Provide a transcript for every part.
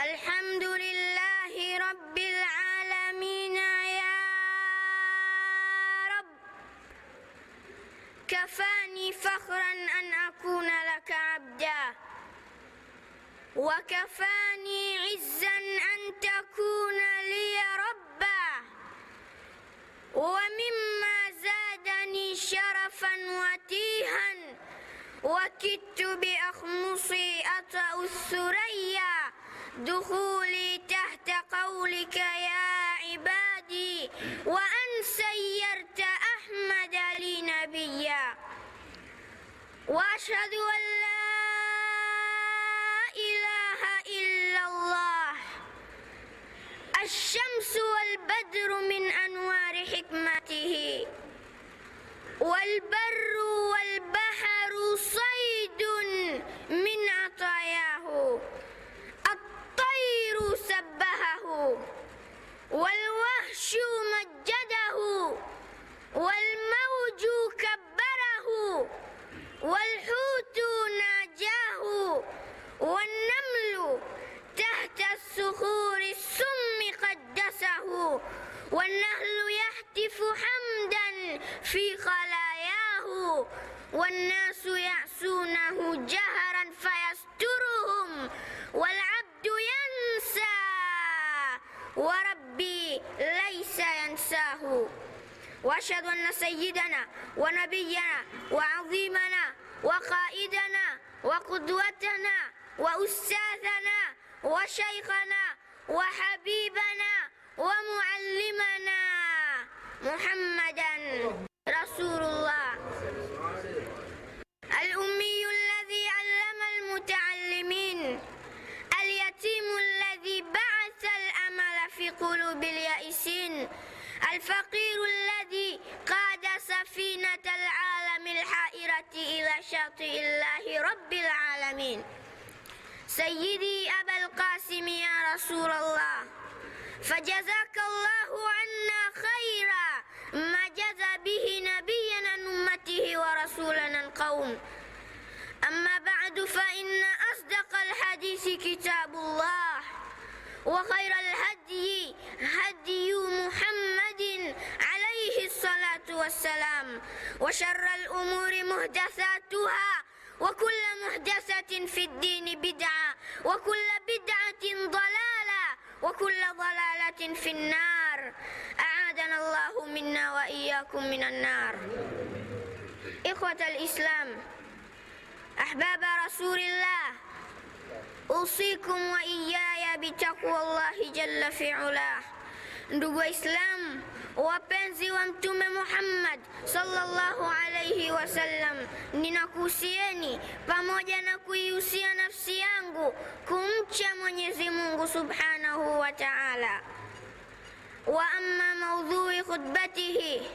الحمد لله رب العالمين يا رب، كفاني فخرا أن أكون لك عبدا، وكفاني عزا أن تكون لي ربا، ومما زادني شرفا وتيها وكدت بأخمصي أطأ الثريا دخولي تحت قولك يا عبادي وأن سيرت أحمد لي نبيا. وأشهد أن لا إله إلا الله، الشمس والبدر من أنوار حكمته، والبر والبحر صيد من عطاياه، الطير سبهه والوحش مجده والموج كبره والحوت ناجاه والنمل تحت الصخور السم قدسه والنهل يهتف حمدا في خلاياه والناس يعصونه جهرا فيسترهم والعبد ينسى وربي ليس ينساه. وأشهد أن سيدنا ونبينا وعظيمنا وقائدنا وقدوتنا وأستاذنا وشيخنا وحبيبنا ومعلمنا محمدا رسول الله، الأمي الذي علم المتعلمين، اليتيم الذي بعث الأمل في قلوب اليائسين، الفقير الذي قاد سفينة العالم الحائرة إلى شاطئ الله رب العالمين. سيدي أبا القاسم يا رسول الله، فجزاك الله عنا خيرا ما جزى به نبينا عن أمته ورسولنا القوم. أما بعد، فإن أصدق الحديث كتاب الله، وخير الهدي هدي محمد عليه الصلاة والسلام، وشر الأمور محدثاتها، وكل محدثة في الدين بدعة، وكل بدعة ضلالة، وكل ضلالة في النار. أعاذنا الله منا وإياكم من النار. إخوة الإسلام، أحباب رسول الله، أوصيكم وإياي بتقوى الله جل في علاه. Ndugu Waislamu, wapenzi wa Mtume Muhammad sallallahu alayhi wasallam, ninakuhusieni pamoja na kuihusia nafsi yangu kumcha Mwenyezi Mungu subhanahu wa ta'ala. Wa amma maudhui khutbatihi,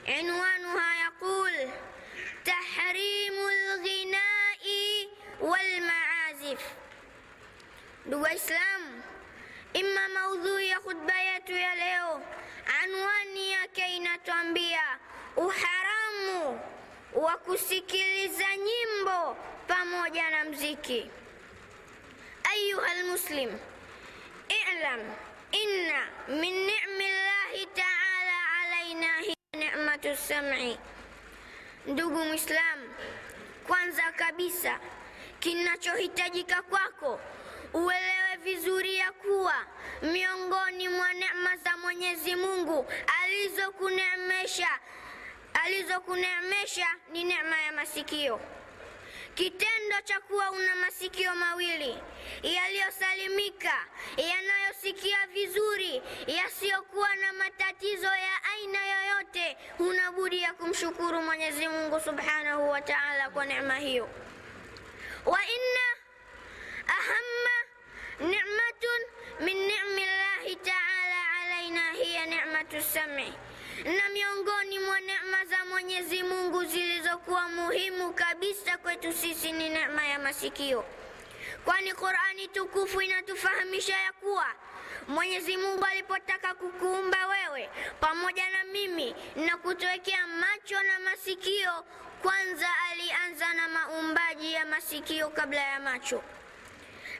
inwanuha yaqul tahrimul ghinai wal maazif. Ndugu Waislamu, imma maudhui ya khutba yetu ya leo, anwani yake inatuambia uharamu wa kusikiliza nyimbo pamoja na mziki. Ayuha almuslim, i'lam inna min ni'millahi ta'ala alaina hiya ni'matu sam'i. Ndugu Muislam, kwanza kabisa kinachohitajika kwako uelewe vizuri ya kuwa miongoni mwa neema za Mwenyezi Mungu alizokuneemesha ni neema ya masikio. Kitendo cha kuwa una masikio mawili yaliyosalimika, yanayosikia vizuri, yasiyokuwa na matatizo ya aina yoyote, huna budi ya kumshukuru Mwenyezi Mungu Subhanahu wa Ta'ala kwa neema hiyo. Wa inna ahamma ni'matun min ni'millahi ta'ala alaina hiya ni'matu sam'i. Na miongoni mwa neema za Mwenyezi Mungu zilizokuwa muhimu kabisa kwetu sisi ni neema ya masikio. Kwani Qur'ani tukufu inatufahamisha ya kuwa Mwenyezi Mungu alipotaka kukuumba wewe pamoja na mimi na kutuwekea macho na masikio, kwanza alianza na maumbaji ya masikio kabla ya macho.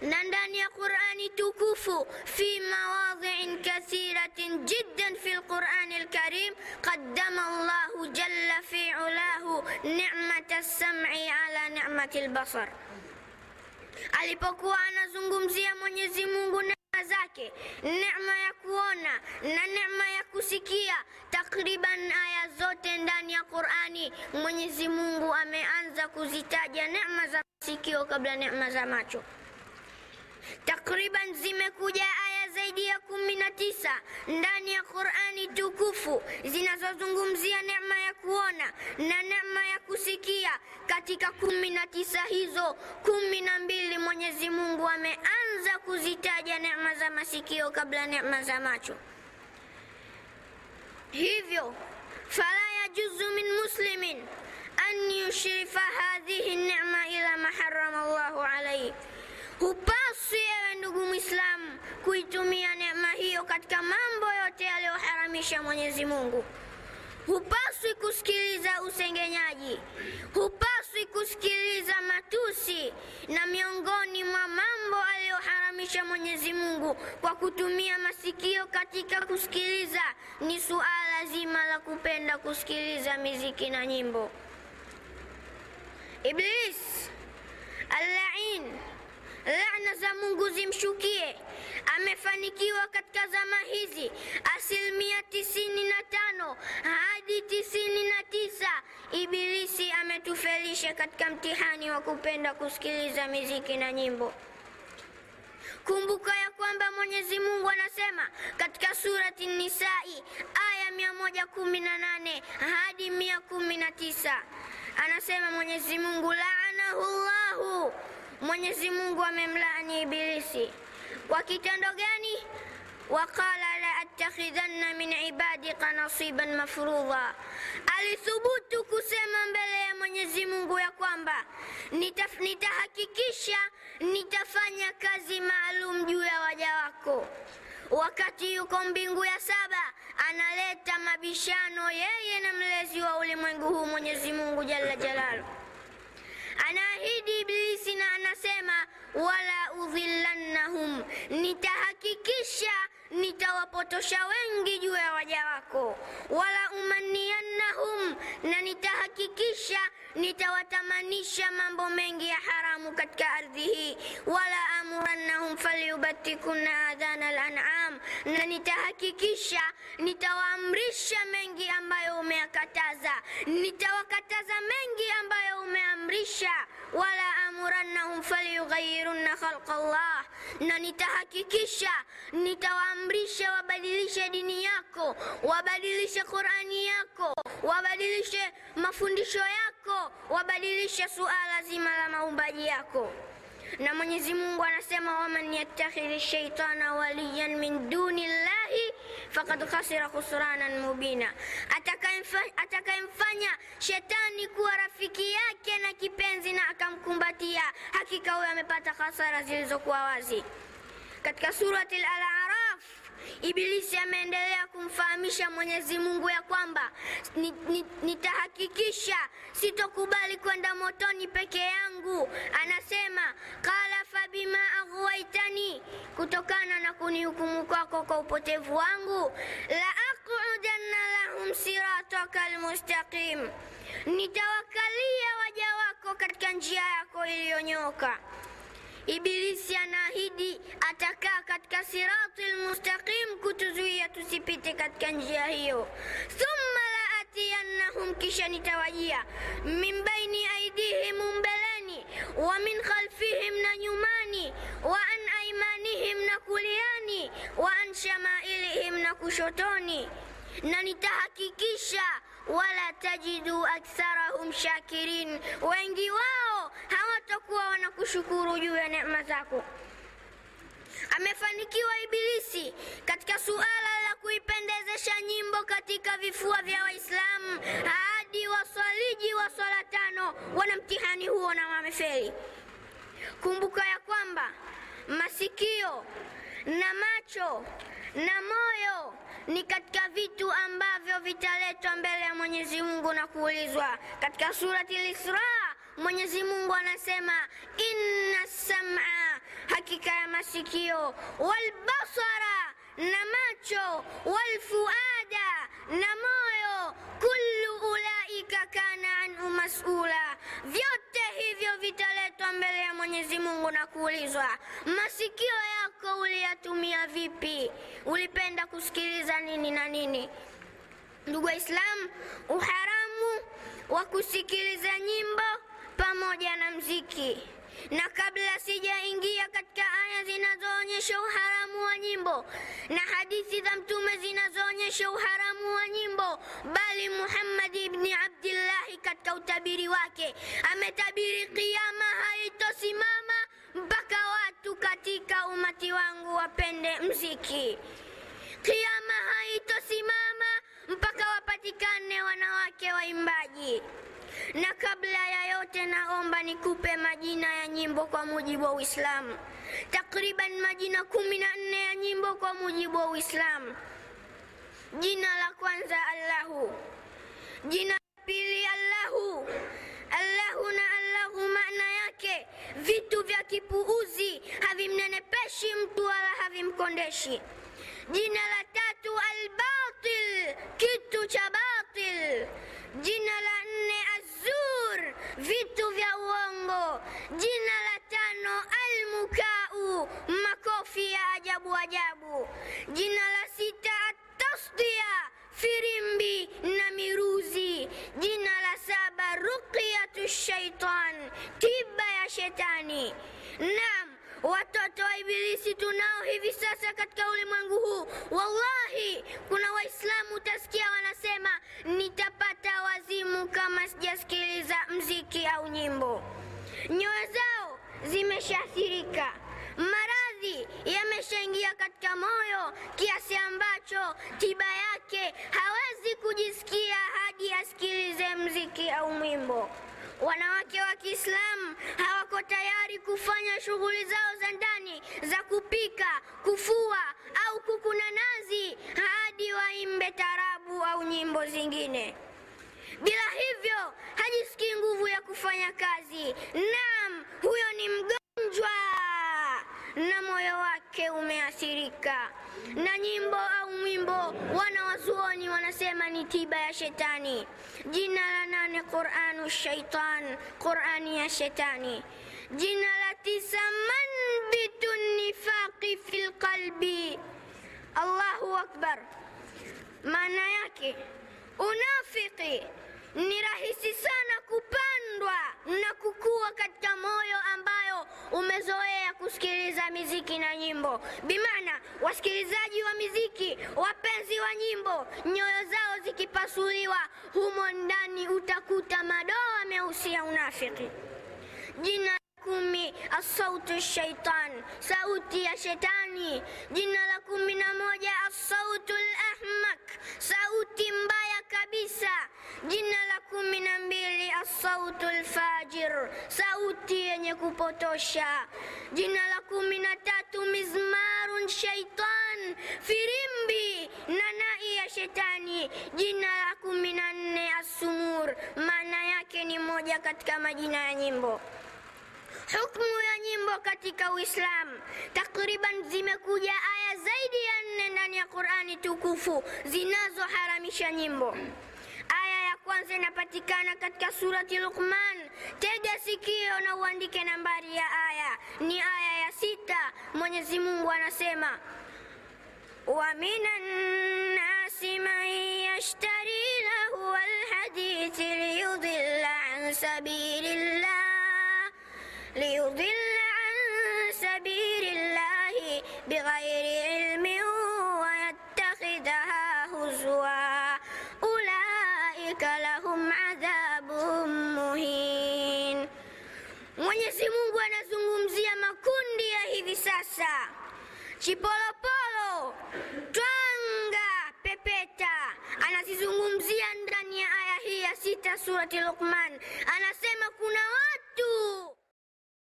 Na ndani ya Qur'ani tukufu, fi mawadhi'in kathiratin jiddan fi al-Qur'ani al-Karim, qaddama Allahu jalla fi ulahu ni'mata as-sam'i ala ni'mati al-basar. Alipokuwa anazungumzia Mwenyezi Mungu neema zake, neema ya kuona na neema ya kusikia, takriban aya zote ndani ya Qur'ani Mwenyezi Mungu ameanza kuzitaja neema za masikio kabla neema za macho. Takriban zimekuja aya zaidi ya 19 ndani ya Qur'ani tukufu zinazozungumzia neema ya kuona na neema ya kusikia. Katika 19 hizo, 12 Mwenyezi Mungu ameanza kuzitaja neema za masikio kabla neema za macho. Hivyo fala yajuzu min muslimin an yushrifa hadhihi neema ila ma harrama Allahu alayhi. Hupaswi ewe ndugu Muislamu kuitumia neema hiyo katika mambo yote yaliyoharamisha Mwenyezi Mungu. Hupaswi kusikiliza usengenyaji, hupaswi kusikiliza matusi, na miongoni mwa mambo aliyoharamisha Mwenyezi Mungu kwa kutumia masikio katika kusikiliza ni suala zima la kupenda kusikiliza miziki na nyimbo. Iblis al-la'in, laana za Mungu zimshukie, amefanikiwa katika zama hizi 95% hadi 99. Ibilisi ametufelisha katika mtihani wa kupenda kusikiliza miziki na nyimbo. Kumbuka ya kwamba Mwenyezi Mungu anasema katika surati Nisai aya 118 hadi 119, anasema Mwenyezi Mungu, laanahu Allahu, Mwenyezi Mungu amemlaani Ibilisi. Kwa kitendo gani? Waqala la attakhidhanna min ibadika nasiban mafrudha. Alithubutu kusema mbele ya Mwenyezi Mungu ya kwamba nitahakikisha nitafanya kazi maalum juu ya waja wako. Wakati yuko mbingu ya 7 analeta mabishano yeye na mlezi wa ulimwengu huu Mwenyezi Mungu jalla jalalu. Anaahidi Ibilisi na anasema wala udhillannahum, nitahakikisha nitawapotosha wengi juu ya waja wako. Wala umanniyannahum, na nitahakikisha nitawatamanisha mambo mengi ya haramu katika ardhi hii. Wala amurannahum falyubattikunna adhana al-an'am, na nitahakikisha nitawaamrisha mengi ambayo umeyakataza, nitawakataza mengi ambayo umeamrisha. Wala amurannahum falyughayyirunna khalqa Allah, na nitahakikisha nitawaamrisha wabadilishe dini yako, wabadilishe Qur'ani yako, wabadilishe mafundisho yako, wabadilishe suala zima la maumbaji yako. Na Mwenyezi Mungu anasema waman yattakhidhi shaytana waliyan min dunillahi faqad khasira khusranan mubina, atakayemfanya shetani kuwa rafiki yake na kipenzi na akamkumbatia, hakika huyo amepata hasara zilizokuwa wazi. Katika surati Al-A'raf, Ibilisi ameendelea kumfahamisha Mwenyezi Mungu ya kwamba nitahakikisha sitokubali kwenda motoni peke yangu. Anasema qala fabima aghwaytani, kutokana na kunihukumu kwako kwa upotevu wangu, la aqudanna lahum siratakal mustaqim, nitawakalia waja wako katika njia yako iliyonyoka. Ibilisi anaahidi atakaa katika siratil mustaqim kutuzuia tusipite katika njia hiyo. Thumma la atiyannahum, kisha nitawajia, min baini aidihim, mbeleni, wa min khalfihim, na nyumani, wa an aimanihim, na kuliani, wa an shamailihim, na kushotoni, na nitahakikisha wala tajidu aktharahum shakirin, wengi wao hawatakuwa wanakushukuru juu ya neema zako. Amefanikiwa Ibilisi katika suala la kuipendezesha nyimbo katika vifua vya Waislamu, hadi waswaliji wa swala 5 wana mtihani huo na wamefeli. Kumbuka ya kwamba masikio na macho na moyo ni katika vitu ambavyo vitaletwa mbele ya Mwenyezi Mungu na kuulizwa. Katika surati Al-Isra Mwenyezi Mungu anasema inna sam'a, hakika ya masikio, walbasara, na macho, walfuada, na moyo, kullu ulaika kana anhu mas'ula, vyote hivyo vitaletwa mbele ya Mwenyezi Mungu na kuulizwa. Masikio yako uliyatumia vipi? Ulipenda kusikiliza nini na nini? Ndugu Waislamu, uharamu wa kusikiliza nyimbo pamoja na mziki. Na kabla sijaingia katika aya zinazoonyesha uharamu wa nyimbo na hadithi za Mtume zinazoonyesha uharamu wa nyimbo, bali Muhammad ibn Abdullah katika utabiri wake ametabiri kiyama haitosimama mpaka watu katika umati wangu wapende mziki. Kiyama haitosimama mpaka wapatikane wanawake waimbaji. Na kabla ya yote, naomba nikupe majina ya nyimbo kwa mujibu wa Uislamu. Takriban majina 14 ya nyimbo kwa mujibu wa Uislamu. Jina la kwanza Allahu. Jina la pili Allahu. Allahu na Allahu maana yake vitu vya kipuuzi, havimnenepeshi mtu wala havimkondeshi. Jina la tatu Albatil, kitu cha batil. Jina la nne Azur, vitu vya uongo. Jina la tano Almukau, makofi ya ajabu ajabu. Jina la sita Atasdia, firimbi na miruzi. Jina la saba Ruqyatu shaitan, tiba ya shetani. Naam, watoto wa Ibilisi tunao hivi sasa katika ulimwengu huu. Wallahi, kuna Waislamu utasikia wanasema nitapata wazimu kama sijasikiliza mziki au nyimbo. Nyoyo zao zimeshaathirika, maradhi yameshaingia katika moyo kiasi ambacho tiba yake hawezi kujisikia hadi asikilize mziki au mwimbo. Wanawake wa Kiislamu hawako tayari kufanya shughuli zao za ndani za kupika, kufua au kukuna nazi hadi waimbe tarabu au nyimbo zingine. Bila hivyo hajisikii nguvu ya kufanya kazi. Naam, huyo ni mgonjwa na moyo wake umeathirika. Na nyimbo au mwimbo, wanawazuoni wanasema ni tiba ya shetani. Jina la nane Qur'anu shaitan, Qur'ani ya shetani. Jina la tisa manbitu nifaqi fil qalbi. Allahu akbar. Maana yake unafiki ni rahisi sana kupandwa na kukua katika moyo ambayo umezoea kusikiliza miziki na nyimbo. Bimaana wasikilizaji wa miziki, wapenzi wa nyimbo, nyoyo zao zikipasuliwa, humo ndani utakuta madoa meusi ya unafiki. Jina 10 asautu shaitan, sauti ya shetani. Jina la 11 asautu al-ahmak, sauti mbaya kabisa. Jina la 12 asautu al-fajir, sauti yenye kupotosha. Jina la 13 mizmarun shaitan, firimbi na nai ya shetani. Jina la 14 asumur, maana yake ni moja katika majina ya nyimbo. Hukumu ya nyimbo katika Uislamu, takriban zimekuja aya zaidi ya 4 ndani ya Qur'ani tukufu zinazoharamisha nyimbo. Aya ya kwanza inapatikana katika surati Luqman. Tega sikio na uandike nambari ya aya, ni aya ya 6. Mwenyezi Mungu anasema wa minan nasi man yashtari lahu alhadith liyudilla an sabilillah ليضل عن سبيل الله بغير علم ويتخذها هزوا أولئك لهم عذاب مهين. Mwenyezi Mungu anazungumzia makundi ya hivi sasa: chipolopolo, twanga, pepeta. Anazizungumzia ndani ya aya hii ya 6 surati Luqman. Anasema kuna watu